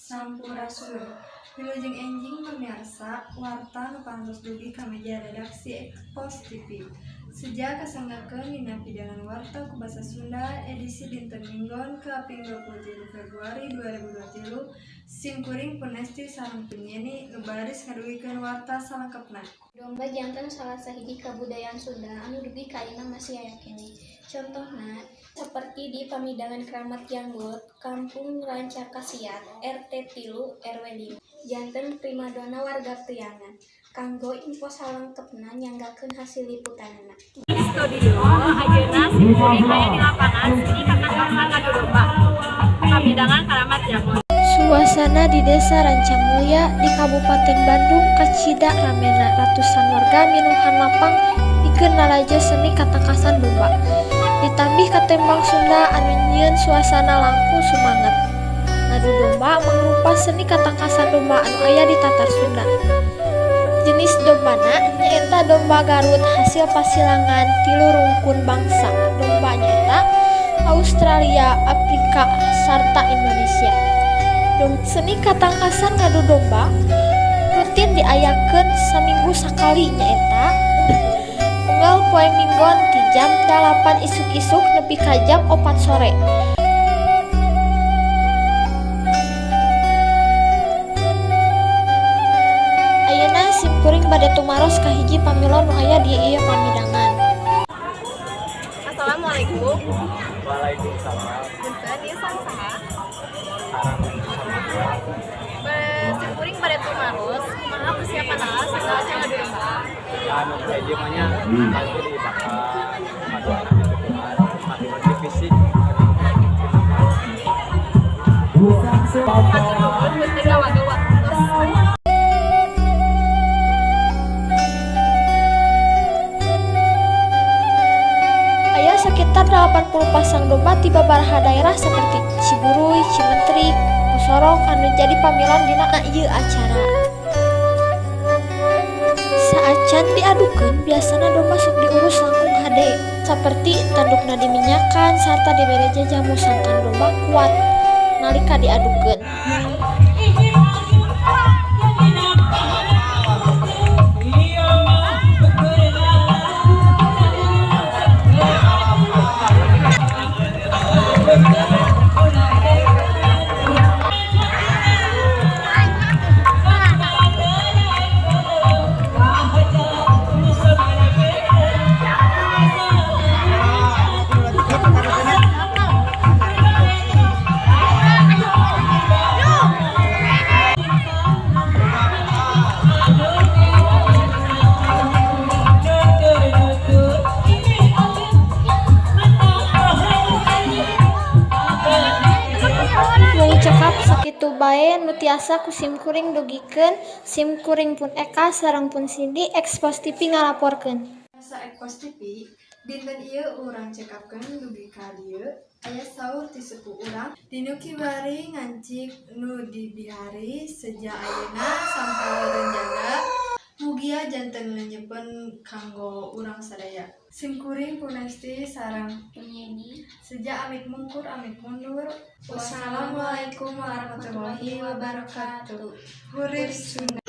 Sampurasun. Wilujeng enjing pamiarsa, warta nu parantos dugi ka meja redaksi Ekspos TV. Seja kasanggakeun dina pidangan warta ku basa Sunda edisi dinten Minggon kaping 23 Februari 2023. Sim kuring pun Nesti sareng pun Yeni nu baris ngadugikeun warta salengkepna. Domba janten salah sahiji kabudayaan Sunda anu dugi ka ayeuna masih aya keneh. Contohna saperti di Pamidangan Keramat Janggut, Kampung Rancakasiat, RT 3 RW 5. Janten primadona warga Priangan. Kanggo info salengkepna, nyanggakeun hasil liputanana. Di studio ayeuna sim kuring aya di lapangan seni katangkasan ngadu domba Pamidangan Karamat Janggut. Suasana di Desa Rancamulya di Kabupaten Bandung kacida ramena, ratusan warga minuhan lapang pikeun nalaja seni katangkasan domba. Ditambih katembang Sunda anu nyieun suasana langkung sumanget. Ngadu domba mangrupa seni katangkasan domba anu aya di Tatar Sunda. Jenis dombana nyaeta domba Garut hasil pasilangan tilu rungkun bangsa domba, nyaeta Australia, Afrika, sarta Indonesia. Seni katangkasan ngadu domba rutin diayakeun saminggu sakali, nyaeta unggal poe Minggon ti jam 8 isuk-isuk nepi ka jam 4 sore. Ayeuna sim kuring bade tumaros ka hiji pamilon nu aya di ieu pamidangan. Assalamualaikum. Waalaikumsalam. Punten, ieu sareng saha? Sareng Samuel. Sim kuring bade tumaros, kumaha persiapan segala ngadu domba? Anu hiji mah nya nanti di bakal madu anak ditutupan mati fisik. Hatur nuhun, punten ngawagel waktos. Aya sekitar 80 pasang domba ti babaraha daerah seperti Ciburuy, Cimentrik, Sorong anu jadi pamilon dina ieu acara. Saacan diadukeun, biasana domba sok diurus langkung hade, saperti tandukna diminyakan sarta dibere jajamu sangkan domba kuat nalika diadukeun. Mung cekap sakitu bae nu tiasa ku sim kuring dugikeun. Sim kuring pun Eka sareng pun Cindy, Expos TV ngalaporkeun. Pemirsa Ekspos TV, dinten ieu urang cekapkeun dugi ka dieu. Aya saur ti sepuh urang dinu kiwari ngancik nu dibihari seja ayeuna sampeu renjaga, mugia janten leunyepeun kanggo urang sadaya. Sim kuring pun Nesti sareng Pun Yeni. Seja amit mungkur amit mundur. Wassalamualaikum warahmatullahi wabarakatuh. Hurip Sunda.